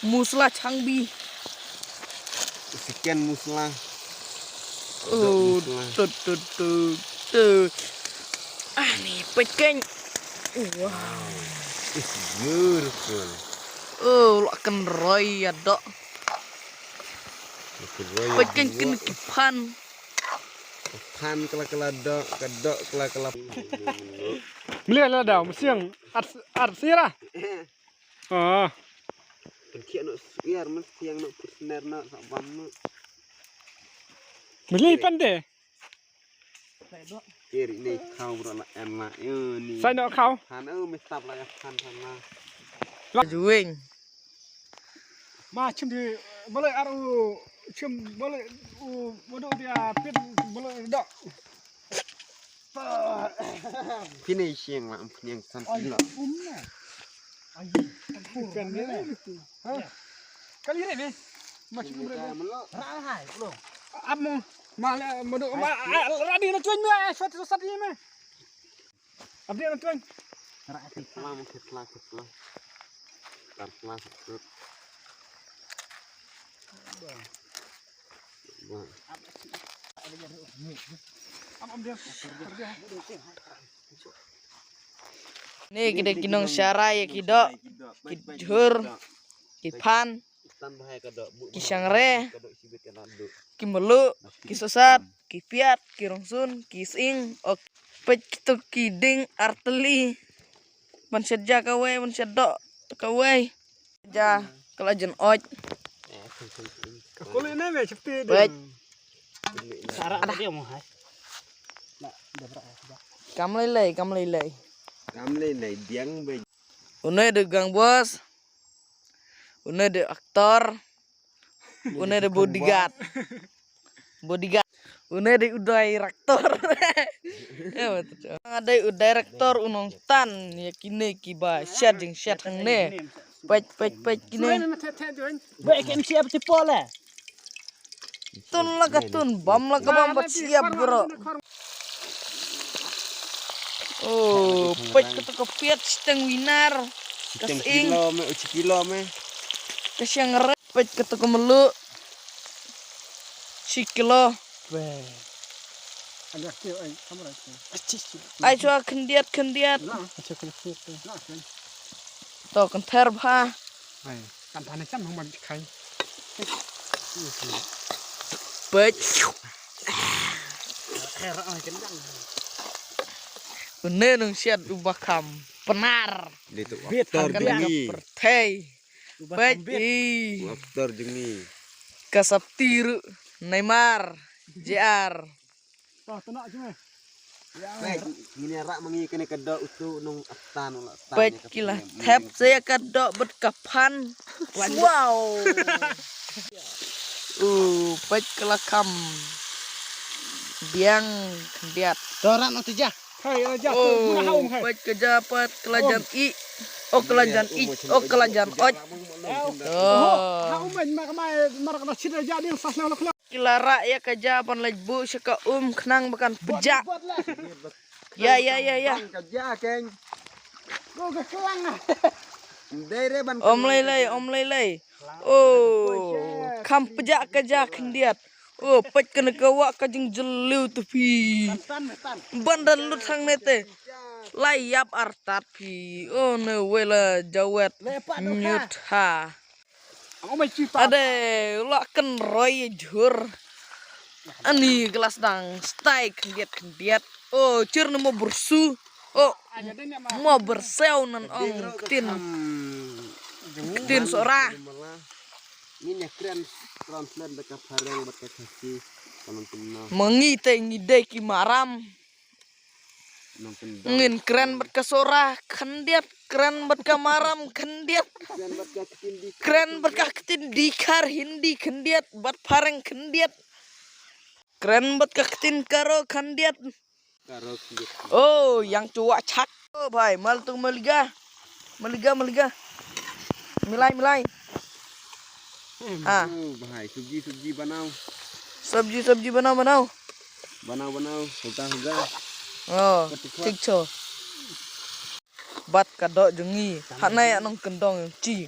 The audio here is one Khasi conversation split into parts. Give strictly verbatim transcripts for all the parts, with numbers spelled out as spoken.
Musla changbi. Second musla. Oh, musla. Tut, tut, tut, tut. Ah, ni pekeng. Wow. It's beautiful. Oh, la kan roi ya dok. Pekeng kin kipan. Kipan kala kala dok, ka dok kala kala. Melihat lah dah, mesti yang art, art sih lah. Ah. Kan kiak nok siar men siang nok put sner nok sak bam nok. Mesti pan deh. Kiri ni kau bro la en la yo ni. Sai nok kau. Han oh mesti tap la ya han han la. Juing. Ma chim di boleh aru chim boleh u bodoh dia pit boleh dok. Finishing lah, finishing santi lah. Kali ini ni. Macam ni berapa? Rahai belum. Amu malah madu ma radi na tuan me satu satu ni me. Abdi na tuan. Rahai. Ketelah, ketelah, ketelah. Ketelah, ketelah. Ni ki dei ki nongshara ïa ki doh, ki jhur, ki phan, ki shangre, ki mluh, ki sosat, ki piat, ki rongsun, ki sying, ok. Peit kito ki dieng artylli. Ban shet ja kawei, ban shet doh kawei. Ja, ka la jan ot. Ka kuli ne me chapti. Peit. Kam lei lei, kam lei lei. Kam lei lei diang be. Une de gang bos. Une de aktor. Une de bodyguard. Bodyguard. Une de u director. Ya betul. Nga de u director u nongtan ïa kine kiba shet jing shet hangne. Peit peit peit kine. Ba ken siap ti pole. Tun la ka tun bam la ka bam bat siap bro. Oh, peit kata ka piat siteng winar. Ka siteng sying. Kilo me, uchi kilo me. Ka shangre. Peit kata ka mluh. Shi kilo. Weh. Ada kilo ai kamera. Ai chwa khyndiat khyndiat. Na. Acha khyndiat. Na. To kan ther bha. Ai, kan than kan hong ban khai. Peit. Une nong shet uba kham pnar. Bit aktor jong ngi. Pyrthei. Peit. Aktor jong ngi. Ka sap tiru Neymar J R. Peit, ngin ïa rah ma ngi kane ka doh utu nong atan u la tan. Peit ki la thep sa ïa ka doh bad ka phan. Wow. Uh, peit ka la kham. Biang khyndiat. To ran utu ja. Hai, ala ja tu. Oh, peit ka ja peit ka la jan i. Oh, ka la jan i. Oh, ka la jan ot. Oh. Ha um ma ka mai mar ka da chit ja ding sa sna lok. Ki la rah ïa ka ja ban leit buh sha ka um khnang ba kan pjah. Ya ya ya ya. Ka ja keng. Ko ka klang ah. Dei re ban. Om lei lei, om lei lei. Oh, kham pjah ka ja khyndiat. Oh, peit kane ka wah ka jingjylliew tu phi. Ban da lut hangne te. Lai ïap artat phi. Oh, ne wei la jawet. Nyut ha. Ade, u la kynroi jhur. Ani glass dang stai khyndiat khyndiat. Oh, chir na mo bersu. Oh, mo bersew nan ong ktin. Ktin sora. Ngin ïa kren translate da ka phareng bad ka Khasi. Ka nongkynnoh. Ma ngi te ngi dei ki maram. Ngin kren bad ka sora khyndiat, kren bad ka maram khyndiat, kren bad ka ktien dikhar Hindi khyndiat, bad phareng khyndiat, kren bad ka ktien Garo khyndiat. Oh, yang chuwa chak. Oh bhai, mal tu maliga. Maliga, maliga. Milai, milai. Ha. Oh bhai, sabji, sabji banao. Sabji, sabji banao, banao. Banao, banao. Hoga, hoga. Oh, thik cho. Bad ka doh jong ngi. Hangne ïa nongkyndong jong ngi.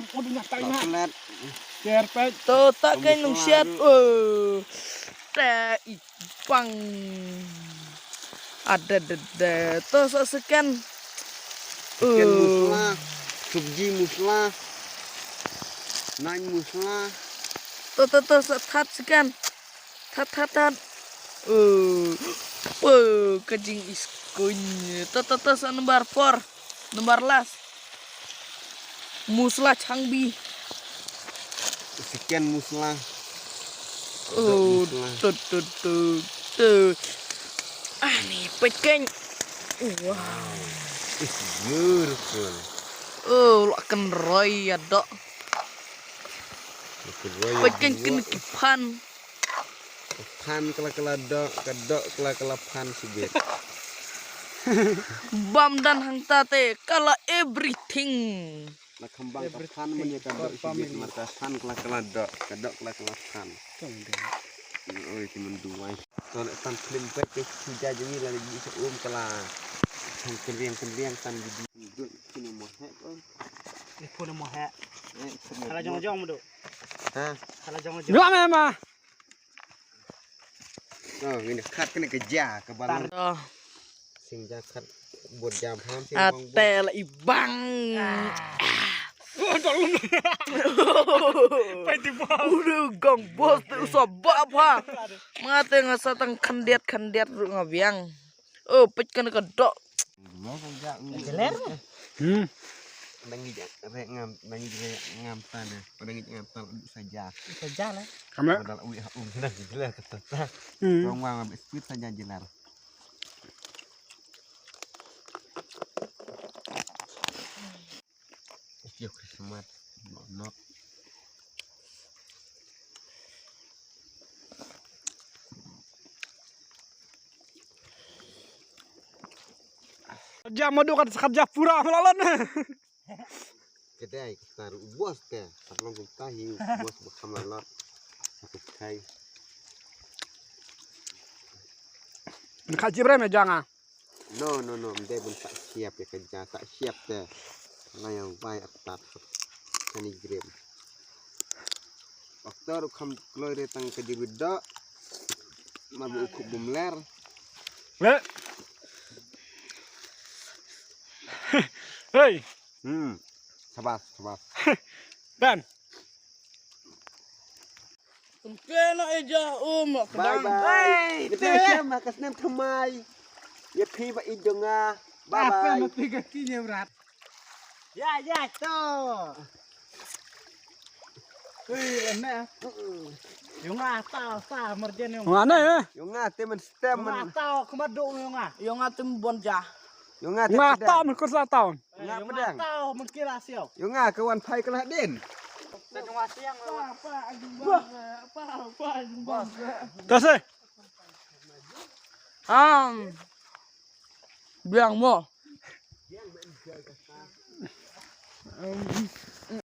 Ngap, ngap, ngap, tai ngap. Ker pek. To tak kai nung siat. Oh. Te ipang. Ada dede. To sa sekan. Chicken musla, subji musla, naan musla. To to to sa that sekan. That that that. Oh. Oh, kajing iskun. To to to sa number four. Number last. Musla changbi. Sekian musla. Oh, musla. Tut tut tut tut. Ah, ni peken. Wow. It's beautiful. Oh, la kan roi ya dok. Peken kin kipan. Phan kala kala dok, ka dok kala kala phan sibit. Bam dan hangta te kala everything. Na khambang ka phan man ya ka dok sibit mar ka phan kala kala dok, ka dok kala kala phan. Oi ki man duwai. To na tan klim pek ke chuja jami la lagi sa um kala. Thang kenriang kenriang tan gidi. Duk kini mo he ko. Ni pun mo he. Kala jong jong mo do. Ha. Kala jong jong. Dua mema. Oh, ngin khat kane ka ja ka balang. Sing ja khat bot ja pham sing bang bot. Atel ibang. Pai ti bang. Udah gang bos tu usah bap ha. Mate nga sa tang khandiat khandiat ru nga biang. Oh, pet kane ka dok. Jeler. Hmm. Nang ija re ngam, nang ija re ngam tan. Nang ija ngam tan saja. Saja lah. Kamera. Padahal ui ha um nang jeler kata. Hmm. Wang wang abis speed saja jeler. Yo Christmas. Nok. Ja madu kat kat ja pura melalan. Kedai kita bos te, sablong kita hi bos bakam lalat. Satu kai. Ka jibrem ya janga. No no no, mdei bun tak siap ya kerja, tak siap te. Ngai yang bai aktat. Kani grim. Waktu ru kham kloi re tang ka jibrem dok. Ma bu uku bumler. Le. Hey. Hmm. Sabas sabas. Dan. Kena eja um. Bye bye. Hey, te. Sem ka snem thamai. Ya phi ba idonga. Bye bye. Apa mati kaki nya berat. Ya ya to. Hei, ene. Yunga ta ta merjen yunga. Mana ya? Yunga te men stem men. Yunga ta kemadu yunga. Yunga tem bonja. Yunga te. Yunga ta men kursa taun. Nga pedang. Tau mengkira siau. Yo nga kawan phai kelah din. Tengwa siang. Kasih. Ang. Biang mo.